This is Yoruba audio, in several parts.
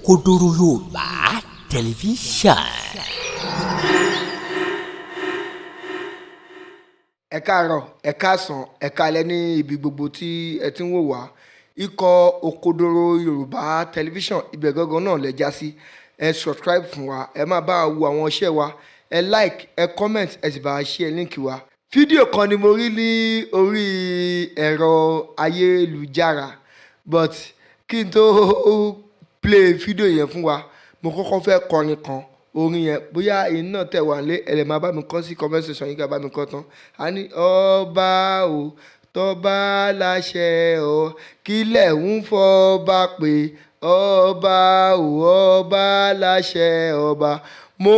Òkodoro Yorùbá Tẹlifíṣàn. Ẹ káàárọ̀, ẹ káàsán, ẹ káalẹ́ ní ibi gbogbo tí ẹ ti ń wò wá. Ikọ̀ Òkodoro Yorùbá Tẹlifíṣàn, ibẹ̀ gangan náà lẹ já sí. Ẹ subscribe fún wa, ẹ máa bá wa wo àwọn iṣẹ́ wa, ẹ like, ẹ comment, ẹ sì bá wa share link wa. Fídíò kan ni mo rí ní orí ẹ̀rọ ayélujára, but kí n tó play fídíò yẹn fún wa, mo kọ́kọ́ fẹ́ kọrin kan. Orin yẹn, bóyá ẹ̀yin náà tẹ̀ wá lé, ẹ lè máa bá mi kọ sí comment section yín, ká bá mi kọ tán. A ní ọba o, tọ́ba láṣẹ ọ, kílẹ̀ ń fọba pé ọba o, ọba láṣẹ ọba. Mo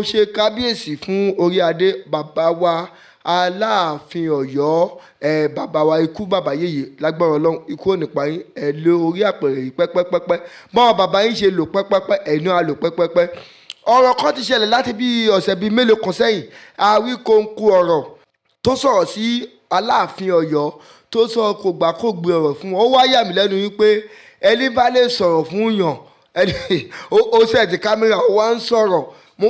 ṣe kábíyèsí fún orí adé bàbá wa Aláàfin Ọ̀yọ́, ẹ bàbá wa, ikú bàbá yèyé, lágbára Ọlọ́run, ikú ò ní pa yín. Ẹ lé orí àpèrè yìí pẹ́pẹ́pẹ́pẹ́ bọ́n bàbá yín ṣe lò pẹ́pẹ́pẹ́, ẹ̀yin náà á lò pẹ́pẹ́pẹ́. Ọ̀rọ̀ kan ti ṣẹlẹ̀ láti bí ọ̀sẹ̀ bíi mélòó kan sẹ́yìn. Awíkonko ọ̀rọ̀ tó sọ̀rọ̀ sí Aláàfin Ọ̀yọ́, tó sọ kò gbà kó gbé ọ̀rọ̀ fún wọn, ó wá yà mí lẹ́nu wípé ẹni bá lè sọ̀rọ̀ fún yàn, ẹni ó set camera, ó wá ń sọ̀rọ̀. Mo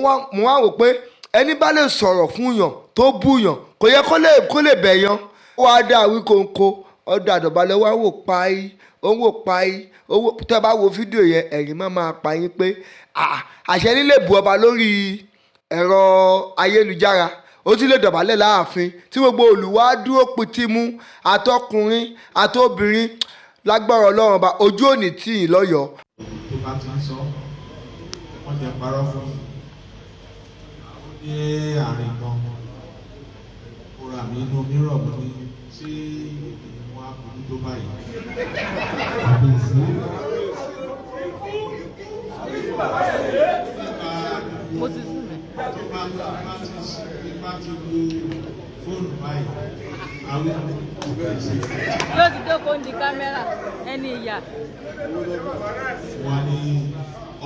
wá wò pé ẹni bá lè sọ̀rọ̀ fún yàn, tó bú yàn, kò yẹ kó lè bẹ̀ yan. Ó wá dá Awíkonko ọ̀dọ̀ àdọ̀bálẹ̀, wá wò páì, ó wò páì, ó wò. Tẹ́ bá wo fídíò yẹn, ẹ̀rín má máa pa yín pé àṣẹ nílé bu ọba lórí ẹ̀rọ ayélujára, ó tún lè dọ̀bálẹ̀ láàfin tí gbogbo olùwà dúró pitì mú, àtọkùnrin àtobìnrin. Lágbára Ọlọ́run ọba, ojú òní tì yín lọ́yọ̀ọ́. Tó bá ti ń sọ, wọ́n jẹ́ parọ́ fún mi. Ó dé àárín kan, mo ra mi inú mírọ̀, mo ní, ṣé èmi ni wọ́n á burú tó báyìí? Mo ti sùn mẹ́. Tó bá ti wo fóònù báyìí, àwọn kò bẹ̀rẹ̀ sí Yóò ti jókòó ní camera ẹni ìyá. Wà ní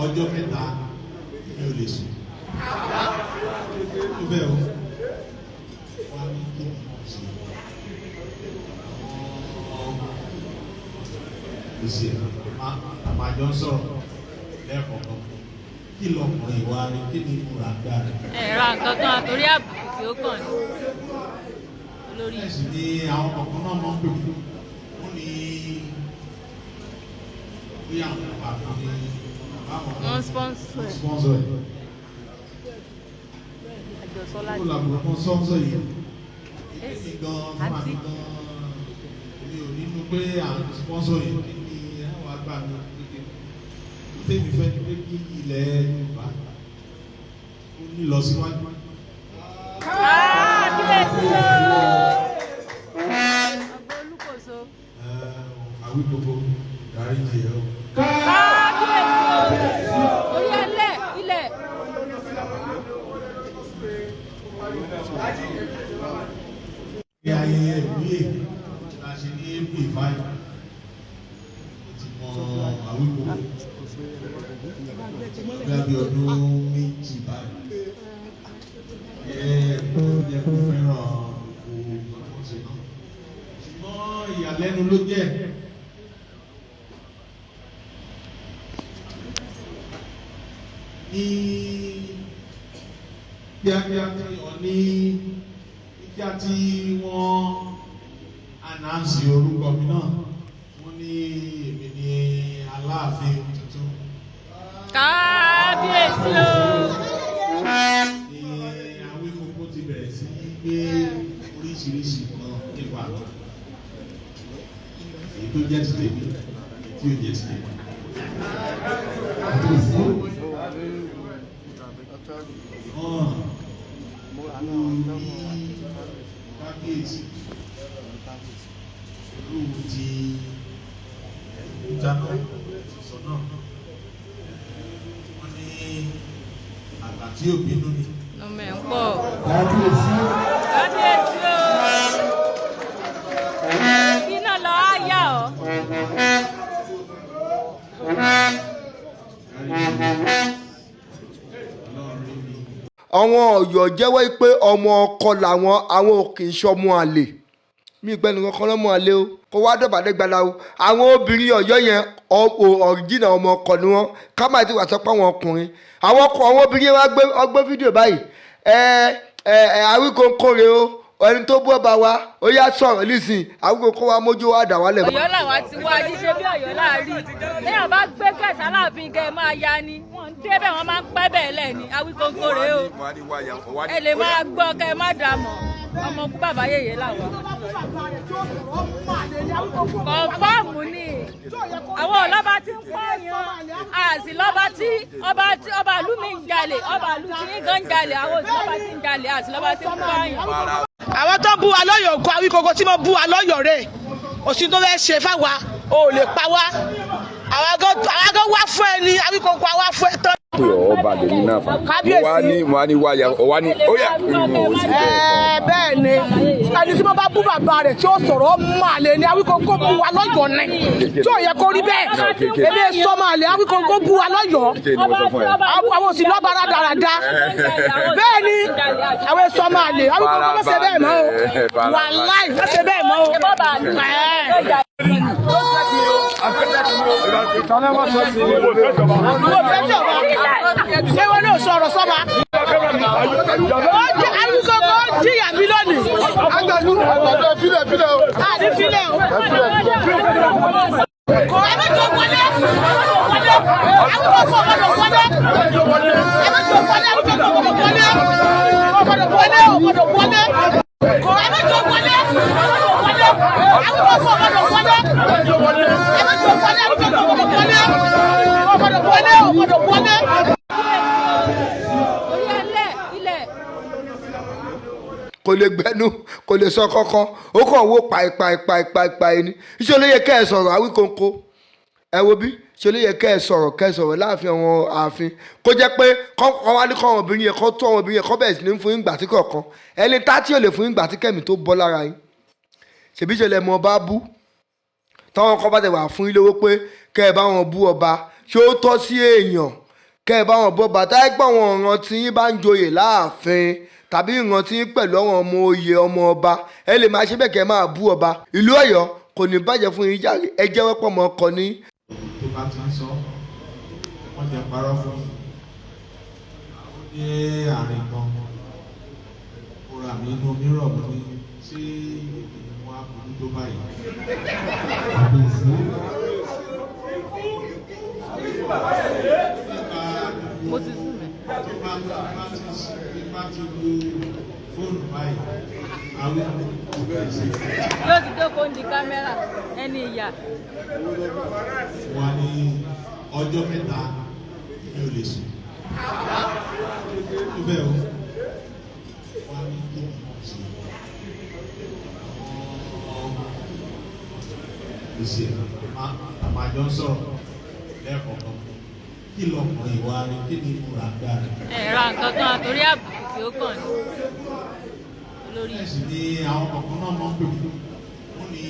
ọjọ́ 3, mi ò lè sùn. Tó bẹ́ẹ̀ o, wà ní kí ni mo ṣe? Àwọn èsì àmàjọ ń sọ̀rọ̀ lẹ́ẹ̀kọ̀ọ̀kan. Kí lọkùnrin ìwà rí? Kí ni mo rà gbà rẹ̀? Ẹ ra nǹkan kan torí àbùkù tí ó kàn ní. Olórí. Bẹ́ẹ̀ sì ni àwọn kọ̀ọ̀kan náà máa ń pè mí. Wọ́n ní bóyá àwọn bàbá mi báwọn Wọ́n sponsor ẹ̀. sponsor ẹ̀. Àjọsọ Ó láti. làbùrọ̀ kan sponsor yìí. Èmi gan-an fún Àǹtí. àmì gan-an, èmi ò nínú pé à ń sponsor yìí. Kí ni àwọn àgbà mi kékeré? Tèmi fẹ́ ni pé kí ilẹ̀ Yorùbá ó ní lọ síwájú. Kábíyèsí o. Ọgbọ́n Olúkòso. Àwíkòkò, dáríjì ẹ o. Kábíyèsí o. Orí ẹlẹ̀ ilẹ̀. Ní ayẹyẹ ìwúyè la ṣe ní April 5, mo ti mọ Àwíkòkò bí abí ọdún 2 báyìí. Ẹ ó yẹ kó fẹ́ràn gbogbo nǹkan tó ń ṣe náà. Ṣùgbọ́n ìyàlẹ́nu ló jẹ́. Ní kíákíá tí wọ́n ní kíá tí wọ́n announce orúkọ mi náà, wọ́n ní èmi ní Aláàfin tuntun. Kábíyèsí o. Ní Awíkókó ti bẹ̀rẹ̀ sí í gbé oríṣiríṣi nǹkan nípa mi. Èyí tó jẹ́ ti tèmi, èyí tí ò jẹ́ ti tèmi. Hàn ní kábíyèsí olúwo ti ìjánu sọ náà, wọ́n ní àgbà tí ò bínú ni. Nọmọ ẹ̀ ń pọ̀. Kábíyèsí o. Iná lọ á yà ọ́. Àwọn Ọ̀yọ́ jẹ́wọ́ pé ọmọ ọkọ làwọn, àwọn ò kì í ṣọmọ àlè. Mi ìgbẹ́ni kankan lọ́mọ àlè o, kó wá dọ̀bálẹ̀ gbala o. Àwọn obìnrin Ọ̀yọ́ yẹn. Ọ̀ríjìnà ọmọ ọkọ ni wọ́n. Ká má ti wà sọ pé àwọn ọkùnrin, àwọn ọkọ, àwọn obìnrin wa gbé ọgbẹ́ fídíò báyìí. Ẹ ẹ ẹ, Awíkonko rè o, ẹni tó bú ọba wa, ó yá sọ̀rọ̀ nísìnyí. Awíkonko wa mójú wa dà wálẹ̀. Ọ̀yọ́ làwa ti wá, jíṣe bí Ọ̀yọ́ láàrí. Téèyàn bá gbé kẹta láàfin, kẹ máa ya ni wọ́n ń débẹ̀, wọ́n máa ń pẹ́ bẹ́ẹ̀ lẹ̀ ni. Awíkonko rèé o, ẹ lè máa gbọ́ kẹ má dà mọ̀. Ọmọ kú bàbá yèyé làwa. Confirm ni, àwọn ọlọ́ba tí ń pààyàn, àti lọ́ba tí ọba ìlú mi ń jalè, ọba ìlú tí ń gan jalè. Àwọn òsì lọ́ba tí ń jalè, àti lọ́ba tí ń pààyàn. Àwọn tó bú wa lọ́yọ̀ọ́ kó Awíkonko tí mo bú wa lọ́yọ̀ọ́ rẹ̀, òsì tó fẹ́ ṣe fáwa o ò lè pa wá. Àwa gan wá fún ẹ ní Awíkonko, àwa fún ẹ tán. Pé ọba lèmi náà fa. Kábíyèsí. Mo wá ní wáyà ọ wá ní ó yà mo ò sí bẹ́ẹ̀. Ẹ bẹ́ẹ̀ ni, ẹni tí mo bá bú bàbá rẹ̀ tí ó sọ̀rọ̀, ọmọ àlè ni. Awíkonko bú wa lọ́yọ̀ọ́ ni, tí ò yẹ kó rí bẹ́ẹ̀. Èmi sọmọ àlè, Awíkonko bú wa lọ́yọ̀ọ́. Kékeré ni mo sọ fún ẹ. Àwọn òsì lọ́ba rádaràda. Bẹ́ẹ̀ ni, àwọn sọmọ àlè. Awíkonko má ṣe bẹ́ẹ̀ mọ́ o, wàláì má ṣe bẹ́ẹ̀ mọ́ o. Ẹ̀. Mo fẹ́ sọ̀rọ̀, ṣé wọn náà sọ̀rọ̀ sọ́ba? Ó jẹ́ Awíkonko, ó jìyà mi lónìí. Àgbàdo filẹ̀ filẹ̀ o. Àní filẹ̀ o. Kò ẹ bẹ jọ wọlé, ẹ bẹ jọ wọlé, Awíkonko ò gbọdọ̀ wọlé. Ẹ bẹ jọ wọlé, Awíkonko ò gbọdọ̀ wọlé. Ò gbọdọ̀ wọlé, ò gbọdọ̀ wọlé. Kò ẹ bẹ jọ wọlé, ẹ bẹ jọ wọlé, Awíkonko ò gbọdọ̀ wọlé. Ẹ bẹ jọ wọlé, Awíkonko ò gbọdọ̀ wọlé. Ò gbọdọ̀ wọlé, ò gbọdọ̀ wọlé. Orí ẹlẹ́ ilẹ̀. Kò lè gbẹnu, kò lè sọ kankan, ó kàn wó pàìpàì pàìpàì pàì ni. Iṣẹ́ ló yẹ kẹ́ ẹ sọ̀rọ̀, Awíkonko. Ẹ wo bí ṣe ló yẹ kẹ́ ẹ sọ̀rọ̀, kẹ́ ẹ sọ̀rọ̀ láàfin àwọn ààfin, kó jẹ́ pé kọ́ wá ní kọ́ àwọn obìnrin yẹn, kọ́ tó àwọn obìnrin yẹn, kọ́ bẹ̀rẹ̀ sí ní fún yín gbà tí kọ̀ọ̀kan. Ẹni tá tí ò lè fún yín gbà tí kẹ́mi tó bọ́ lára yín, ṣèbí ṣe lẹ mọ ọba bú, táwọn kan bá tẹ wà fún yín lówó pé kẹ́ ẹ bá wọn bú ọba, ṣé ó tọ́ sí èèyàn kẹ́ ẹ bá wọn bú ọba? Táyé pé àwọn ọ̀ràn tí yín bá ń joyè láàfin tàbí ìran tí yín pẹ̀lú àwọn ọmọ oyè ọmọ ọba, ẹ lè máa ṣe bẹ́ẹ̀ kẹ́ ẹ máa bú ọba. Ìlú Ọ̀yọ́ kò ní bàjẹ́ fún yín járe. Ẹ jẹ́wọ́ pọ̀ mọ́ ọkọ ní. Tó bá ti ń sọ, wọ́n jẹ́ parọ́ fún mi. Ó dé àárín kan, mo ra mi inú mírọ̀, mo ní ṣé èmi ni mo á burú tó báyìí? Mo ti sùn mẹ́. Tó bá ti wo fóònù báyìí, àwọn kò bẹ̀rẹ̀ sí Yóò ti jókòó ní kámẹ́rà, ẹni ìyá. Wà ní ọjọ́ 3, mi ò lè sùn. Tó bẹ́ẹ̀ o, wà ní kí ni mo ṣe? Èsì ẹ̀ àmàjọ ń sọ̀rọ̀ lẹ́ẹ̀kọ̀ọ̀kan. Kí lọkùnrin ìwà rẹ̀, kí ni mo rà gbà rẹ̀? Ẹ ra nǹkan kan torí àbùkù tí ó kàn ní olórí. Bẹ́ẹ̀ sì ni àwọn kọ̀ọ̀kan náà máa ń pè mí. Wọ́n ní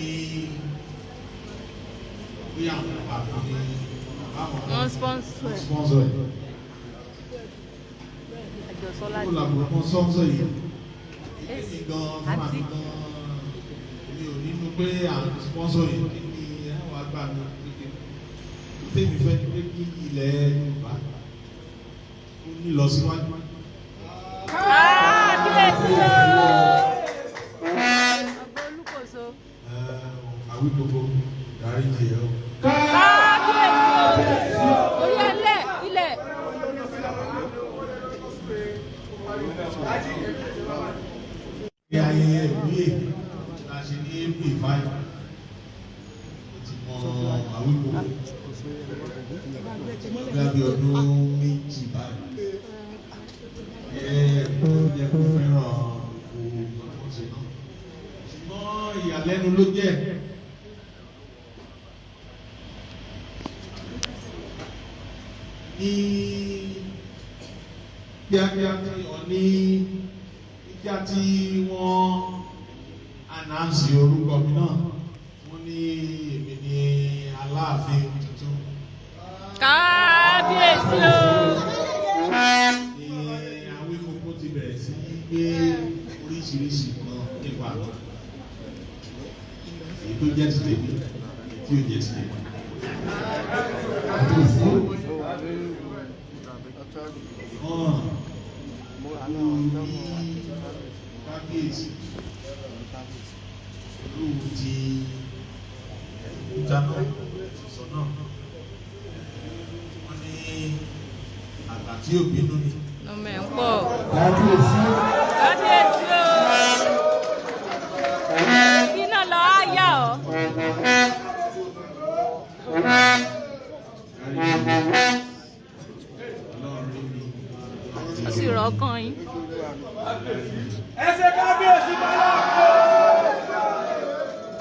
bóyá àwọn bàbá mi ní báwọn Wọ́n sponsor ẹ̀. sponsor ẹ̀. Àjọsọ Kó láti. làbùrọ̀ kan sponsor yìí. Èmi gan fún mi gan, mi ò nínú pé à ń sponsor yìí, kí ni ẹ wàá gbà mí kékeré. Tèmi fẹ́ ni pé kí ilẹ̀ Yorùbá ó ní lọ síwájú. Kábíyèsí o. Ọgbọ́n olúkòso. Awíkonko, dáríjì ẹ o. Kábíyèsí o. Orí ẹlẹ́ ilẹ̀. Ní ayẹyẹ ìwúyè la ṣe ní April 5, ó ti mọ Awíkonko bí ọdún 2 báyìí. Ẹ ó yẹ kó fẹ́ràn gbogbo nǹkan tó ń ṣe náà, ṣùgbọ́n ìyàlẹ́nu ló jẹ́. Ní kíákíá tí wọ́n ní kíá tí wọ́n announce orúkọ mi náà, wọ́n ní èmi ní Aláàfin tuntun. Kábíyèsí o. Ní Awíkonko ti bẹ̀rẹ̀ sí í gbé oríṣiríṣi nǹkan nípa mi, èyí tó jẹ́ ti tèmi, èyí tí ò jẹ́ ti tèmi. Náà pẹ̀lú bí kábíyèsí olúwo ti òkúta náà ti sọ náà, wọ́n ní àgbà tí ò bínú ni. Ọmọ ẹ̀ ń pọ̀. Kábíyèsí o. Iná lọ á yà ọ́. Ọlọ́run rí mi. Ó sì rọ́ọ̀kan yín.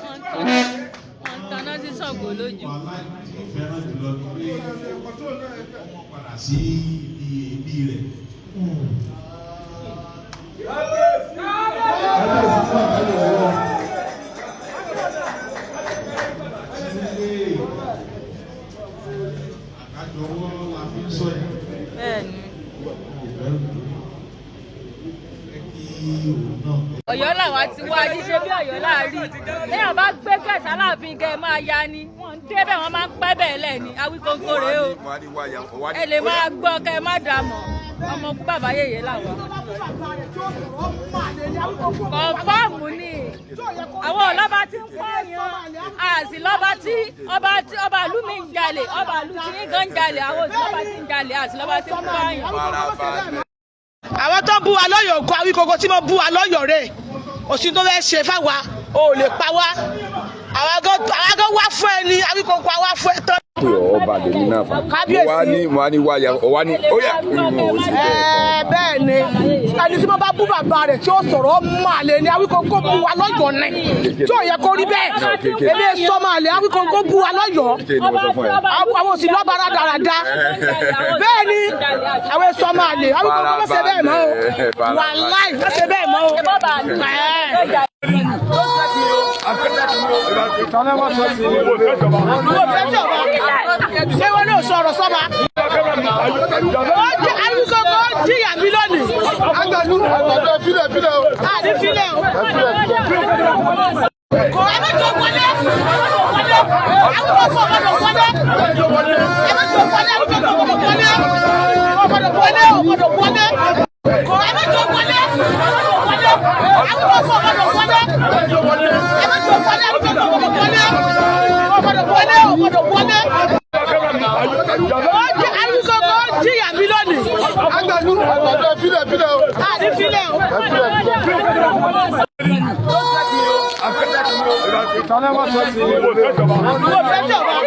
Wọ́n ń taná sí Ṣàngó lójú. Wàhálà tí mo fẹ́ràn jùlọ ni pé ọmọ padà sí ibi èébì rẹ̀. Àti wípé àkájọwọ́ la fi ń sọ̀yà. Bẹ́ẹ̀ni. Mo bẹ̀rù tó fẹ́ kí òun náà. Ọ̀yọ́ làwa ti wá, jíṣe bí Ọ̀yọ́ láàrí. Téèyàn bá gbé kẹsà láàfin kẹ máa ya ni. Wọ́n ń débẹ̀, wọ́n máa ń pẹ́ bẹ́ẹ̀ lẹ̀ ni. Awíkóńkó rèé o. Ẹ lè máa gbọ́ kẹ má dà mọ̀. Ọmọ kú bàbá yèyé làwa. Kọ̀ǹfàmù ni. Àwọn ọlọ́ba tí ń pààyàn. Àsì lọ́ba tí ọba tí ọba ìlú mi ń jalè. Ọba ìlú tí ń gan jalè. Àwọn òsì lọ́ba tí ń jalè. Àsì lọ́ba tí ń pààyàn. Àwọn tó bú wa lọ́yọ̀ọ́ kọ Awíkókó tí mo bú wa lọ́yọ̀ọ́ rè òsì tó fẹ́ ṣe fáwa o ò lè pa wá. Àwa gan wá fún ẹ ní Awíkókó, àwa fún ẹ tán. Pé ọba lèmi náà fà. Kábíyèsí. Mo wá ní wáyà, ó wá ní ó yà mo ò sí bẹ́ẹ̀. Ẹ bẹ́ẹ̀ ni, ẹni tí mo bá bú bàbá rẹ̀ tí ó sọ̀rọ̀ ọmọ àlè ni. Awíkókó bú wa lọ́yọ̀ọ́ ni tí ò yẹ kó rí bẹ́ẹ̀. Èmi sọmọ àlè, Awíkókó bú wa lọ́yọ̀ọ́. Kékeré ni mo sọ fún ẹ. Àwọn òsì lọ́ba rádaràda. Bẹ́ẹ̀ ni, àwọn èso ọmọ àlè. Awíkókó má ṣe bẹ́ẹ̀ mọ́ o, wàláì má ṣe bẹ́ẹ̀ mọ́ o. Ẹ̀. Ìwọ fẹ́ sọ̀rọ̀, ṣé wọn náà sọ̀rọ̀ sọ́ba? Ó jẹ́ Awíkókó ó jìyà mí lónìí. Àní filẹ̀ o. Ẹ má jọ wọlé. Awíkókó ò gbọdọ̀ wọlé. Ẹ má jọ wọlé. Awíkókó ò gbọdọ̀ wọlé. Ò gbọdọ̀ wọlé. Ò gbọdọ̀ wọlé. Ẹ má jọ wọlé. Awíkókó ò gbọdọ̀ wọlé. Ẹ má jọ wọlé. Awíkókó ò gbọdọ̀ wọlé. Ò gbọdọ̀ wọlé. Ò gbọdọ̀ wọlé. Ó jẹ́ Awíkókó ó jìyà mí lónìí. Àní filẹ̀ o. Ìwọ fẹ́ sọ̀rọ̀,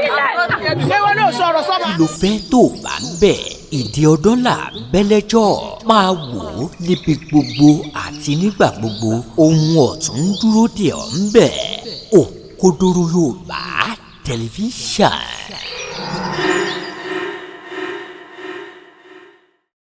ṣé wọn náà sọ̀rọ̀ sọ́ba? Kí ló fẹ́ tó o bá ń bẹ̀? Ìdí ọdún là bẹ́lẹ́jọ́ máa wò ó níbi gbogbo àti nígbà gbogbo. Ohun ọ̀tún ń dúró dè ọ́ ń bẹ̀. Òkodoro Yorùbá Tẹlifíṣàn.